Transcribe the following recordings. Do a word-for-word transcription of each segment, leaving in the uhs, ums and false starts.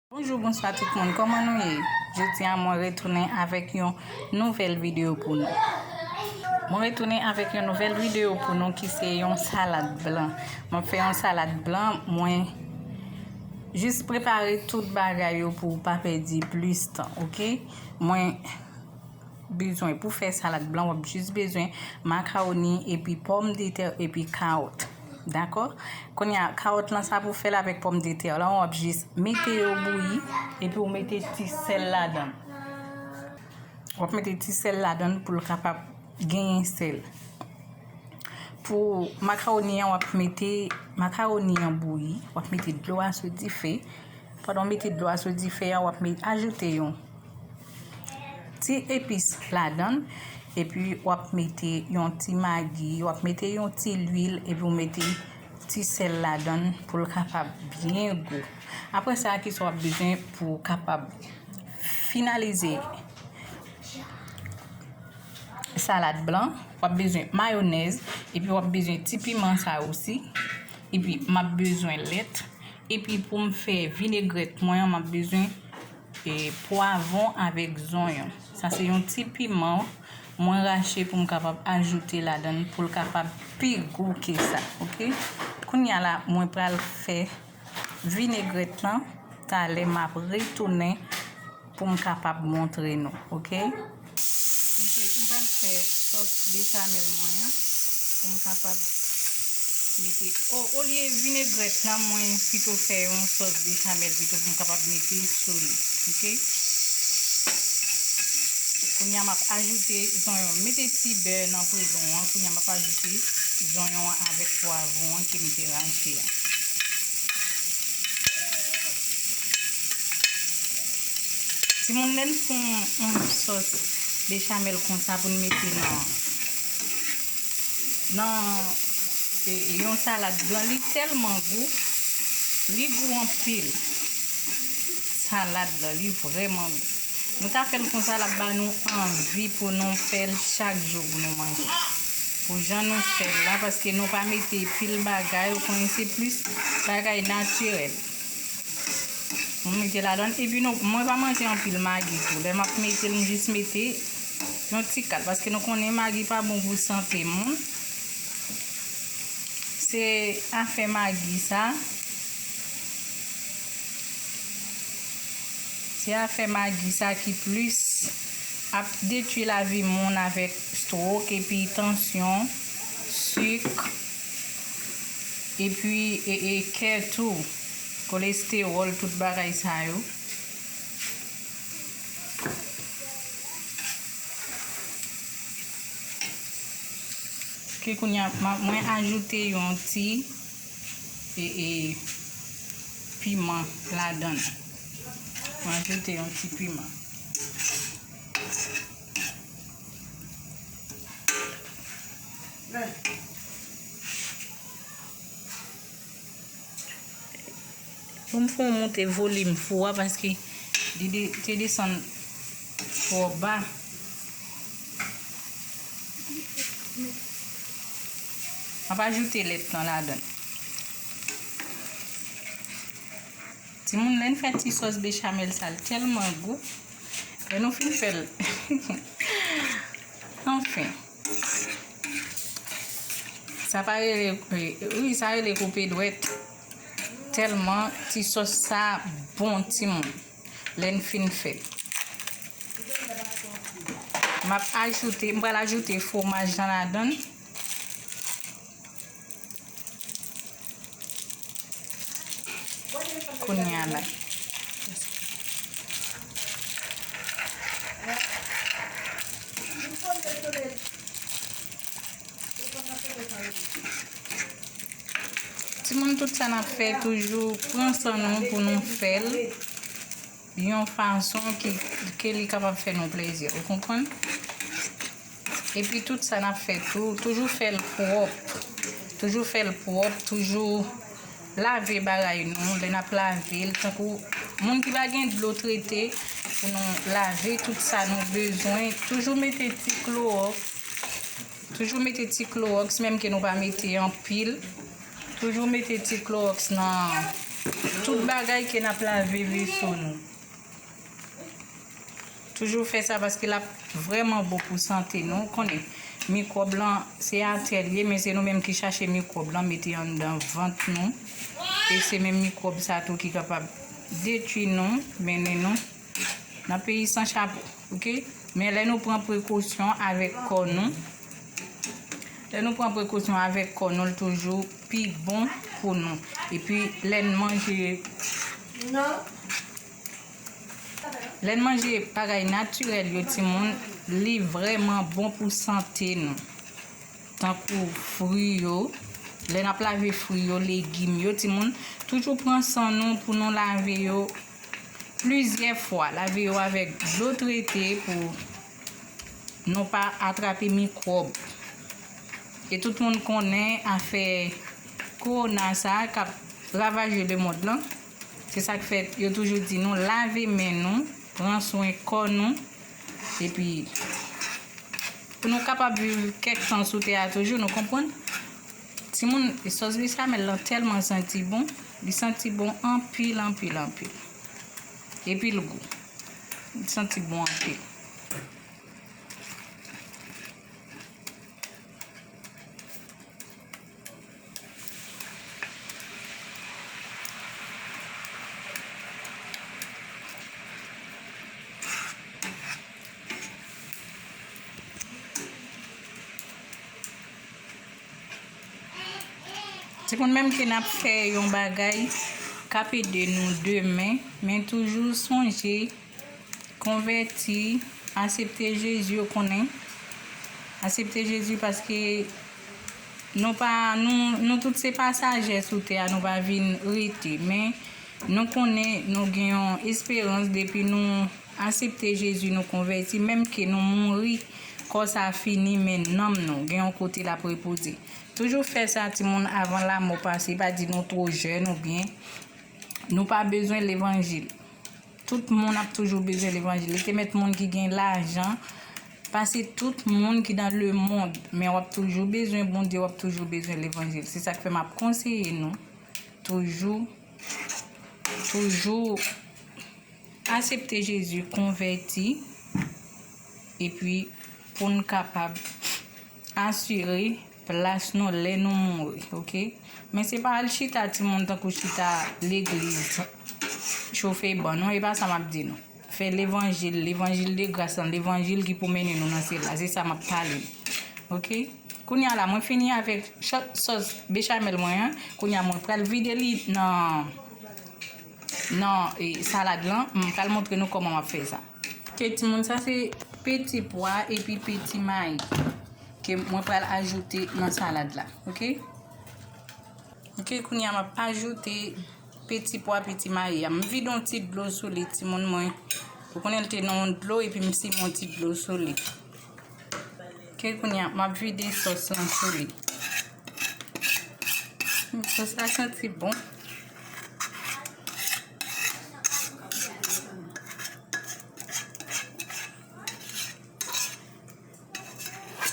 Bonjou, bonswa tout moun, kòman nou ye? Jodi a mwen retounen avèk yon nouvèl videyo pou nou. Mwen retounen avèk yon nouvèl videyo pou nou ki se yon salad blan. Mwen fè yon salad blan, mwen jis prepare tout bagay yo pou w pa pèdi plis tan, oke? Mwen bezwen pou fè salad blan, w ap jis bezwen makawoni epi pòmdetè epi kawòt. Dakò? Kounye a, kawòt lan, sa pou fè l avèk pòmdetè lan, w ap jis mete yo bouyi epi w mete ti sèl ladan l. W ap mete ti sèl ladan l pou l kapab genyen sèl. Pou makawoni an, w ap mete makawoni an bouyi, w ap mete dlo a sou dife. Pandan w mete dlo a sou dife a, w ap met, ajoute yon ti epis ladan l, epi w ap mete yon ti magi, w ap mete yon ti lwil, epi w mete ti sèl ladan l pou l kapab byen gou. Apre sa, kisa w ap bezwen pou w kapab finalize salad blan? W ap bezwen mayonèz, epi w ap bezwen ti piman sa osi, epi m ap bezwen lèt, epi pou m fè vinegrèt mwen an, m ap bezwen e, pwavwon avèk zonyon. Sa se yon ti piman mwen rache pou m kapab ajoute ladan l pou l kapab pi gou ke sa, oke? Kounye a la, mwen pral fè vinegrèt lan. Talè m ap retounen pou m kapab montre nou, oke? Mwen pral fè sòs bechamèl mwen an pou m kapab mete, o, olye vinegrèt lan, mwen pito fè yon sòs bechamèl pito pou m kapab mete sou li, oke? Kounye a, m ap ajoute zonyon. Mete ti bè nan poudon an. Kounye a, m ap ajoute zonyon an avèk pwavwon an ke m te rache a. Timoun, lè n fè yon, yon sòs bechamèl konsa pou n mete nan, nan, e, e, yon salad blan, li tèlman gou, li gou anpil. Salad la, li vrèman gou. Nou ta fè l konsa, l ap ba nou anvi pou nou fè l chak jou pou nou manje. Pou jan nou fè l la, paske nou pa mete pil bagay, ou konnen se plis bagay natirèl. Nou mete ladan l, epi nou, mwen pa manje anpil magi tou. Lè m ap mete l, m jis mete yon ti kal, paske nou konnen magi pa bon pou sante moun. Se afè magi sa. Se afè magi sa ki plis ap detwi lavi moun avèk stwok epi tansyon, sik, epi, e, e, kè tou, kolestewòl, tout bagay sa yo. Ke kounye a, m a, mwen ajoute yon ti, e, e, piman ladan l. Mwen ajoute yon ti piman. Pou m fè w monte volim fou a, paske li de-, te desann twò ba. M ap ajoute lèt lan ladan l. Timoun, lè n fè ti sòs bechamèl sa, l tèlman gou. Lè nou fin fè l. Anfen. Sa pa rele, wi, sa rele koupe dwèt. Tèlman ti sòs sa bon, timoun. Lè n fin fè l. M ap ajoute, m pral ajoute fwomaj lan ladan l. Kounye a la. Timoun, tout sa n ap fè, toujou pran san nou pou nou fè l yon fason ki, ke li kapab fè nou plezi. Ou konprann? Epi tout sa n ap fè tou, toujou fè l pwòp. Toujou fè l pwòp, toujou lave bagay nou. Lè n ap lave l, tankou moun ki pa gen dlo trete, pou nou lave tout sa nou bezwen. Toujou mete ti klowòks. Toujou mete ti klowòks, menm ke nou pa mete anpil. Toujou mete ti klowòks nan, tout bagay ke n ap lave veso nou. Toujou fè sa paske l ap vrèman bon pou sante nou. Ou konnen, mikwòb lan, se atè l ye, men se nou menm ki chache mikwòb lan, mete anndan vant nou. E se menm mikwòb sa tou ki kapab detwi nou, mennen nou nan peyi san chapo, oke? Men lè nou pran prekosyon avèk kò nou, lè nou pran prekosyon avèk kò nou, l toujou pi bon pou nou. Epi, lè n manje, lè n manje bagay natirèl yo, timoun, li vrèman bon pou sante nou. Tankou fri yo, lè n ap lave fri yo, legim yo, timoun, toujou pran san nou pou nou lave yo plizyè fwa. Lave yo avèk dlo trete pou nou pa atrape mikwòb. E tout moun konnen afè kowona sa a k ap ravaje lemonn lan. Se sa k fè yo toujou di nou lave men nou, pran swen kò nou, epi pou nou kapab viv kèk tan sou tè a toujou, nou konprann? Timoun, sòs bechamel lan tèlman santi bon, li santi bon anpil, anpil, anpil. Epi l gou. Li santi bon anpil. Timoun, menm ke n ap fè yon bagay k ap ede nou demen, men toujou sonje konvèti, asepte Jezi, ou konnen. Asepte Jezi paske nou pa, nou, nou tout se pasajè sou tè a, nou pa vin rete. Men nou konnen nou gen yon esperans depi nou asepte Jezi, nou konvèti, menm ke nou mouri, kò sa a fini, men nanm nou gen yon kote l ap repoze. Toujou fè sa, timoun, avan lanmò pase. Pa di nou twò jèn oubyen nou pa bezwen levanjil. Tout moun ap toujou bezwen levanjil. Li te mèt moun ki gen lajan pase tout moun ki nan lemonn, men w ap toujou bezwen Bondye, w ap toujou bezwen levanjil. Se sa k fè m ap konseye nou toujou, toujou asepte Jezi, konvèti, epi pou n kapab asire plas nou lè nou mouri, oke? Men se pa al chita timoun tankou chita legliz, chofe ban, non, e pa sa m ap di nou. Fè levanjil, levanjil de gras lan, levanjil ki pou mennen nou nan syèl la, se sa m ap pale nou, oke? Kounye a la, mwen fini avèk sò-, sòs bechamel mwen an. Kounye a, mwen pral vide li nan, nan, e, salad lan. Mwen pral montre nou kòman m ap fè sa. Oke, timoun, sa se peti pwa epi peti mayi ke mwen pral ajoute nan salad la. Oke? Oke, kounye a, m ap ajoute peti pwa, peti mayi a. M vide yon ti dlo sou li, timoun mwen. Ou konnen l te nan yon dlo, epi m simen yon ti dlo sou li. Oke, kounye a, m ap vide sòs lan sou li. Hmm, sòs la santi bon.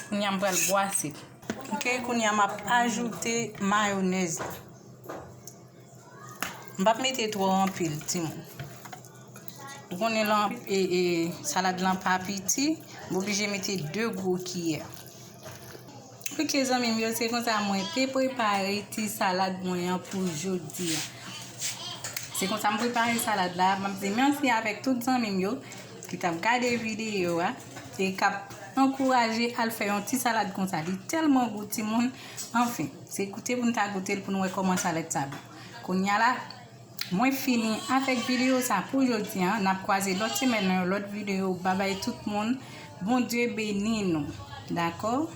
Kounye a, m pral bwase. Oke, kounye a, m ap ajoute mayonèz la. M p ap mete twò anpil, timoun. Ou konnen lan, e, e, salad lan pa piti, m oblije mete de gwo kiyè. Oke, zanmi m yo, se konsa mwen te prepare ti salad mwen an pou jodi a. Se konsa m prepare salad la. M ap di mèsi avèk tout zanmi m yo ki t ap gade videyo a e k ap ankouraje al fè yon ti salad konsa. Li tèlman gou, timoun. Anfen, se goute pou n ta goute l pou n wè kòman salad sa bon. Kounye a la, mwen fini avèk videyo sa pou jodi a. N ap kwaze lòt semèn nan yon lòt videyo. Babay tout moun. Bondye beni nou. Dakò?